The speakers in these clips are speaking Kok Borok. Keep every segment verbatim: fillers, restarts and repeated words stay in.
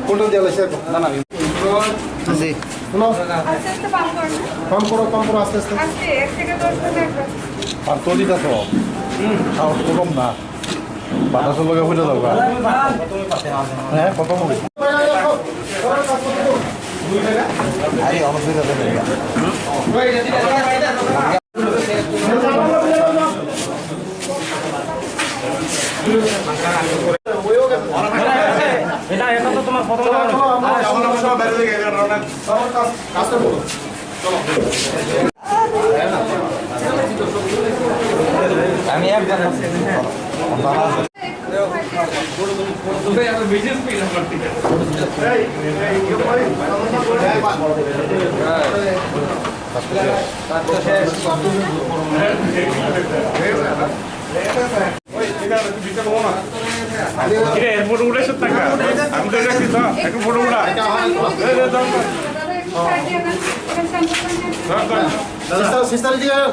কোনটা দিয়ে লাগছে? না, না। জি। শোনো। আস্তে আস্তে পাম্প করো না। পাম্প করো, পাম্প করো আস্তে আস্তে। আস্তে, এক থেকে দশ পর্যন্ত একবার। আর তো দিতা তো। হুম। সাহস তো কম না। বাতাসের লগে হইতে দরকার। হ্যাঁ, কত হবে? আরে, অবশ্যই যাবে। এটা, এটা তো তোমার প্রথম। চলো, চলো, আমরা, আমরা সবাই বাইরে থেকে এবার রওনা। চলো, কাজ, কাজটা করো। চলো। আমি একজন আছি। কিরে, এর ফটো উঠে সব টাকা? আমি তো দেখছি তো, একটু ফটো উঠা। এই, এই, দাও, দাও। দাও, দাও। সিস্টার, সিস্টার, এদিকে আয়।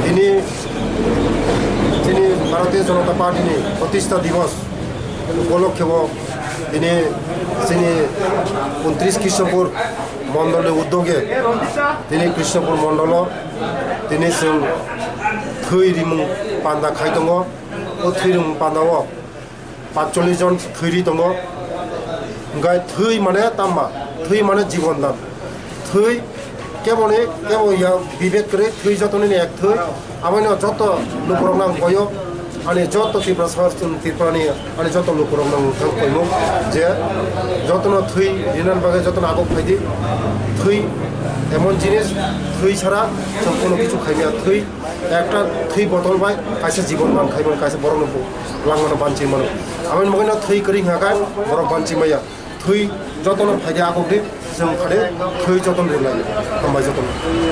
Tini chini Bharatiya Janata Party ni Pratistha Divas upolokhe o tini chini untris Krishnapur mondol ni uddoge tini Krishnapur mondolo tini chwng thwi rimung panda khai tongo. O thwi rimung panda o pachchollish jon thwi ri tongo. Hwnkhe thwi mane tama, thwi mane jibon dan. Thwi keboni, kebo ya bibek kwrwi, thwi jotoni ni ek thwi. Abono joto lukurokno ang koyo, ani joto Tripura sar, Tripura ni ani joto lukurokno ang koimung je jotono thwi rinani bagwi jotono aguk phaidi. Thwi emon jinis, thwi sara chwng kono kichu khaimya. Thwi ekta thwi botol bai kaisa jibon man khaimani, kaisa borokno bo langmano banchi mano. Aboni bagwino thwi kwrwi hwnkha khe borok banchi maya. Thwi jotono phaidi aguk di, chwng phade thwi jotono rinai. Hambai jotono.